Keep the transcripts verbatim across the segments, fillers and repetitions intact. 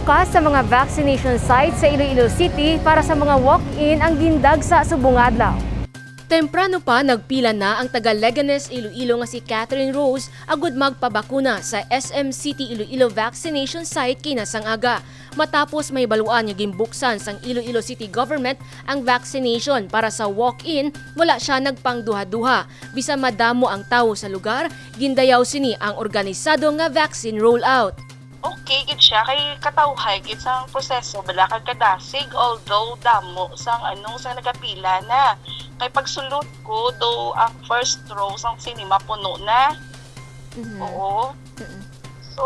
Kas sa mga vaccination sites sa Iloilo City para sa mga walk-in ang gindagsa subong adlaw. Temprano pa, nagpila na ang taga Leganes, Iloilo nga si Catherine Rose agud magpabakuna sa S M City Iloilo vaccination site kinasang aga. Matapos mahibaluan nga ginbuksan sang Iloilo City Government ang vaccination para sa walk-in, wala siya nagpangduha-duha. Bisan madamo ang tawo sa lugar, gindayaw sini ang organisado nga vaccine rollout. Okay gid siya kay katawhay gid sang proseso bala kag kadasig, although damo sang anong sa nagapila na. Kay pagsulod ko, do ang first row sang cinema puno na. Mhm. Oo. Mm-mm. So,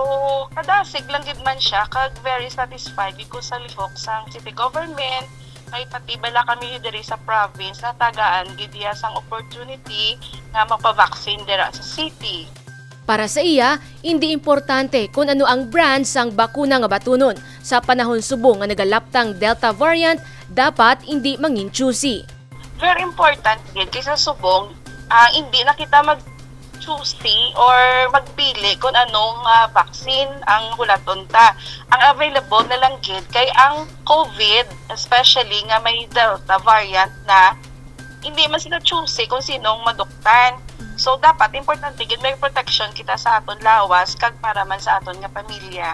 kadasig lang gid man siya kag very satisfied gid ko sa lihok sang city government. Kay pati bala kami diri sa province natagaan gid iya sang opportunity nga magpa-vaccine dira sa city. Para sa iya, hindi importante kon ano ang brand sang bakuna nga batunon. Sa panahon subong nga nagalaptang Delta variant, dapat hindi mangin choosy. Very important gid kay sa subong, ah, hindi na kita mag choosy or magpili kung anong, ah, vaccine ang hulaton ta. Ang available na lang gid kay ang COVID, especially nga may Delta variant na, hindi man sila choosy kung sino ang maduktan. So, dapat importante gid may protection kita sa aton lawas kag para man sa aton nga pamilya.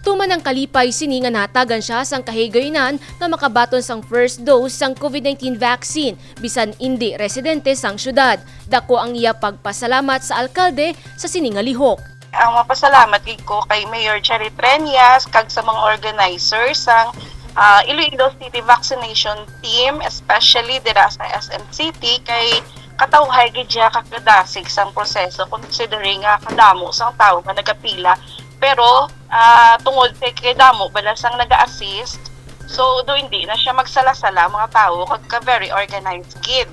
Tuman ang kalipay sini nga nahatagan siya sang kahigayunan nga makabaton sang first dose sang COVID nineteen vaccine, bisan indi residente sang syudad. Dako ang iya pagpasalamat sa alkalde sa sini nga lihok. Ang mapasalamat gid ko kay Mayor Jerry Treñas kag sa mga organizers sang, ah, Iloilo City Vaccination Team, especially dira sa S M City, kay katawhay gid siya kag kadasig sang proseso, considering nga kadamo sang tawo nga nagapila. Pero, ah, tungod kay, kay damo bala sang naga-assist, so do hindi na siya magsala-sala ang mga tawo kag ka very organized gid.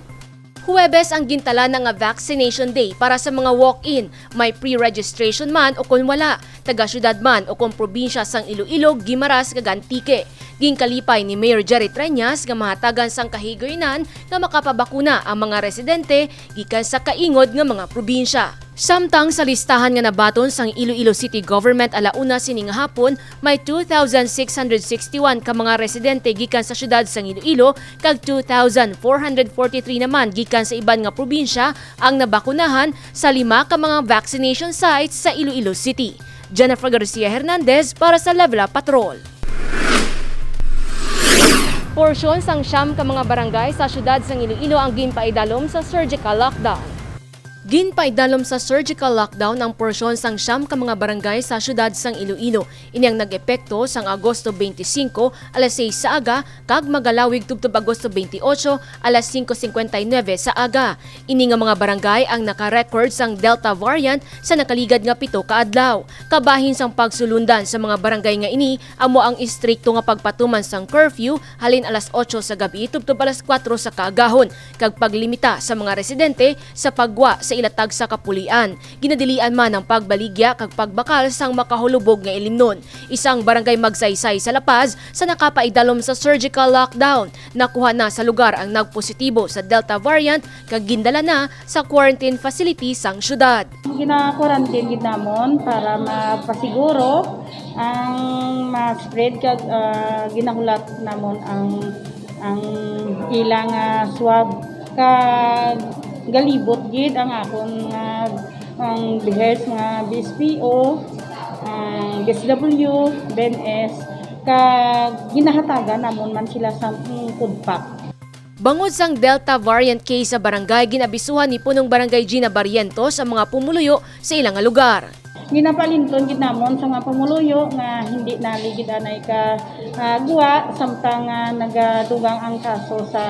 Huwebes ang gintalana nga vaccination day para sa mga walk-in, may pre-registration man o kon wala, taga-syudad man o kon probinsya sang Iloilo, Guimaras, kag Antique. Ginkalipay ni Mayor Jerry Treñas nga mahatagan sang kahigayunan nga makapabakuna ang mga residente gikan sa kaingod nga mga probinsya. Samtang sa listahan nga nabaton sang Iloilo City Government alauna sini nga hapon, may two thousand six hundred sixty-one ka mga residente gikan sa siyudad sang Iloilo kag two thousand four hundred forty-three naman gikan sa iban nga probinsya ang nabakunahan sa lima ka mga vaccination sites sa Iloilo City. Jennifer Garcia Hernandez para sa Level Up Patrol. Porsyon sang siyam ka mga barangay sa siyudad sang Iloilo ang ginpaidalom sa surgical lockdown. Ginpaidalom sa surgical lockdown ang porsyon sang siyam ka mga barangay sa siyudad sang Iloilo. Ini ang nag-epekto sang Agosto twenty-five, alas sais sa aga, kag magalawig tubtob Agosto twenty-eight, alas singko singkwenta y nuebe sa aga. Ini nga mga barangay ang naka-record sang Delta variant sa nakaligad nga pito ka adlaw. Kabahin sang pagsulundan sa mga barangay nga ini amo ang istrikto nga pagpatuman sang curfew halin alas otso sa gabi tubtob alas kuwatro sa kaagahon, kag paglimita sa mga residente sa paggwa sa ila tagsa ka pulian. Ginadilian man ang pagbaligya kag pagbakal sang makahulubog nga ilimnon. Isa ang barangay Magsaysay sa La Paz sa nakapaidalom sa surgical lockdown. Nakuha na sa lugar ang nagpositibo sa Delta variant kag gindala na sa quarantine facility sang syudad. Gina-quarantine gid namon para mapasiguro ang ma-spread kag, ah, ginahulat namon ang, ang ilang, ah, swab. Kag galibot gid ang akon nga, ang BHERS nga B S P O, ang D S W, B N S, kag ginahatagan namon man sila sa, mm, food pack. Bangod sang Delta variant case sa barangay, ginabisuhan ni Punong Barangay Gina Barrientos ang mga pumuluyo sa ila nga lugar. Ginapalinton gid namon sa mga pumuluyo nga hindi na gid anay ka, ah, gwa, samtang, ah, nagadugang ang kaso sa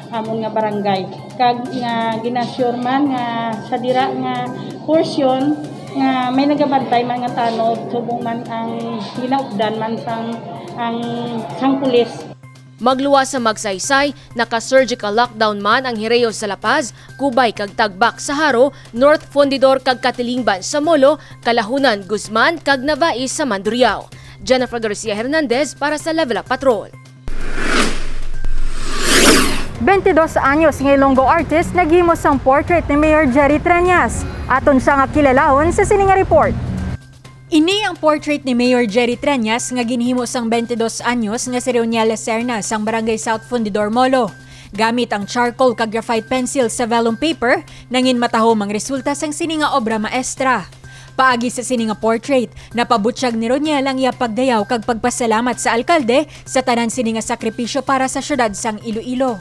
amon nga barangay. Kag nga gina-assure man nga sa dira nga porsyon nga may nagabantay man nga tanod, subong man ang ginaupdan man sang, ang, sang pulis. Magluwas sa Magsaysay, naka-surgical lockdown man ang Hirios sa La Paz, Cubay kag Tagbak sa Jaro, North Fundidor kag Catilingban sa Molo, Calahonan, Guzman, kag Navais sa Mandurriao. Jennifer Garcia Hernandez para sa Level Up Patrol. Twenty-dos anyos nga Ilonggo artist naghimo sang portrait ni Mayor Jerry Treñas. Aton siya nga kilalahon sa sini nga report. Ini ang portrait ni Mayor Jerry Treñas nga ginhimo sang twenty-dos anyos nga si Reoniel Lacerna sang Barangay South Fundidor, Molo. Gamit ang charcoal kag graphite pencil sa vellum paper, nangin matahom ang resulta sang sini nga obra maestra. Paagi sa sini nga portrait, napabutyag ni Reoniel ang iya pagdayaw kag pagpasalamat sa alkalde sa tanan sini nga sakripisyo para sa siyudad sang Iloilo.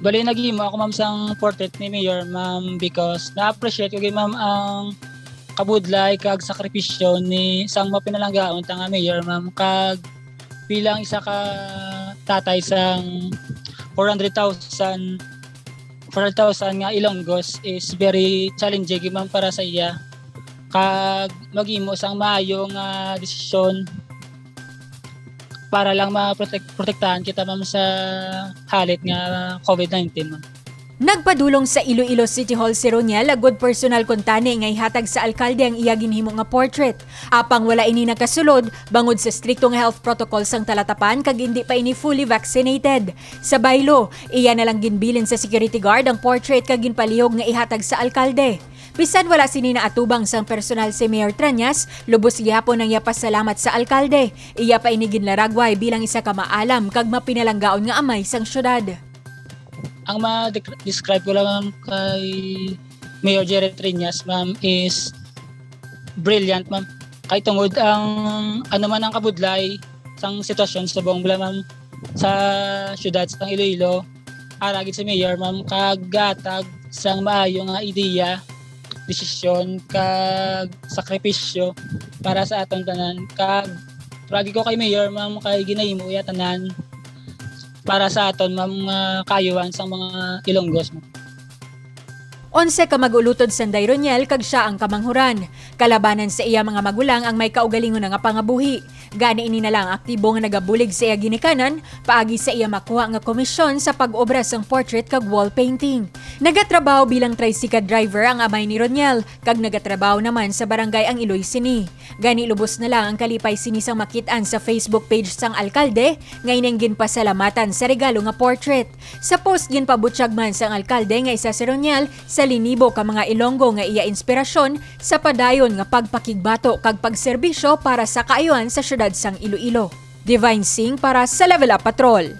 Bali, naghimo ako, ma'am, sang portrait ni Mayor, ma'am, because na-appreciate ko gid, ma'am, ang kabudlay kag sakripisyo ni sang mapinalanggaon ta nga mayor, ma'am, kag bilang isa ka tatay sang four hundred thousand, four hundred thousand nga Ilonggos is very challenging, ma'am, para sa iya, kag maghimo sang maayo nga desisyon para lang maprotek-, protektahan kita, ma'am, sa halit nga covid nineteen, ma'am. Nagpadulong sa Iloilo City Hall si Reoniel agud personal kuntani nga ihatag sa alkalde ang iya ginhimo nga portrait. Apang wala ini nakasulod bangod sa strikto nga health protocol sang Talatapan kag indi pa ini fully vaccinated. Sa baylo, iya na lang ginbilin sa security guard ang portrait kag ginpalihog nga ihatag sa alkalde. Bisan wala sini naatubang sang personal si Mayor Treñas, lubos gihapon ang iya pasalamat sa alkalde. Iya pa ini ginlaragway bilang isa ka maalam kag mapinalanggaon nga amay sang siyudad. Ang ma-describe ko lang, ma'am, kay Mayor Jerry Treñas, ma'am, is brilliant, ma'am. Kay tungod ang ano man ang kabudlay sang sitwasyon subong bala, ma'am, sa siyudad sang Iloilo, ara gid si Mayor, ma'am, kag gahatag sang maayo nga ideya, desisyon, kag sakripisyo para sa aton tanan. Kag proud gid ko kay Mayor, ma'am, kay ginahimo iya tanan para sa aton, ma'am, nga kaayuhan sang mga Ilonggos, ma'am. Onse ka mag-ulutod sanday Reoniel kag sia ang kamanghuran. Kalabanan sa iya mga magulang ang may kaugalingon na nga pangabuhi. Gani, ini na lang ang aktibo nga nagabulig sa iya ginikanan paagi sa iya makuha nga komisyon sa pag-obra sang portrait kag wall painting. Nagatrabaho bilang tricycle driver ang amay ni Reoniel, kag nagatrabaho naman sa barangay ang iloy sini. Gani, lubos na lang ang kalipay sini sang makit-an sa Facebook page sang alkalde nga ining ginpasalamatan sa regalo nga portrait. Sa post, ginpabutyag man sang alkalde nga isa si Reoniel sa linibo ka mga Ilonggo nga iya inspirasyon sa padayon nga pagpakigbato kag pagserbisyo para sa kaayuhan sa siyudad sang Iloilo. Divine Singh para sa Level Up Patrol.